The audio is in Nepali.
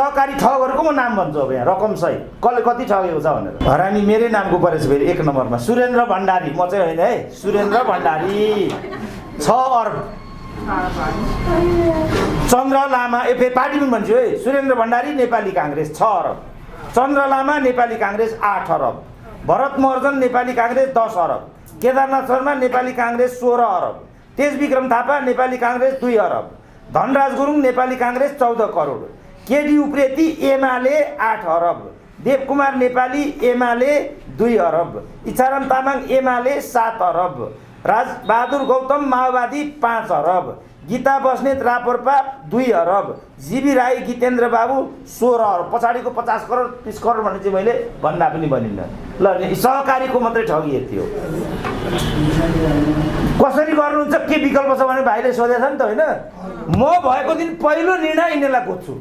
सहकारी ठगहरूको म नाम भन्छु अब यहाँ रकम सहित कसले कति ठगेको छ भनेर। हरानी मेरै नामको परेछ फेरि 1 नम्बरमा सुरेन्द्र भण्डारी, म चाहिँ होइन है, सुरेन्द्र भण्डारी 6 अर्ब। चन्द्र लामा फेरि पार्टी पनि भन्छु है, सुरेन्द्र भण्डारी नेपाली काङ्ग्रेस 6 अरब, चन्द्र लामा नेपाली काङ्ग्रेस 8 अरब, भरत महर्जन नेपाली काङ्ग्रेस 10 अरब, केदारनाथ शर्मा नेपाली काङ्ग्रेस 16 अरब, तेजविक्रम थापा नेपाली काङ्ग्रेस 2 अरब, धनराज गुरुङ नेपाली काङ्ग्रेस 14 करोड, केडी उप्रेती एमाले 8 अरब, देवकुमार नेपाली एमाले 2 अरब, इच्छाराम तामाङ एमाले 7 अरब, राजबहादुर गौतम माओवादी 5 अरब, गीता बस्नेत राप्रपा 2 अरब, जीवी राई गीतेन्द्र बाबु 16 अरब। पछाडिको 50 करोड 30 करोड भने चाहिँ मैले भन्दा पनि बनिन्न। ल सहकारीको मात्रै ठगी यति हो। कसरी गर्नुहुन्छ के विकल्प छ भने भाइले सोधेछ नि त होइन। म भएको दिन पहिलो निर्णय यिनीहरूलाई खोज्छु।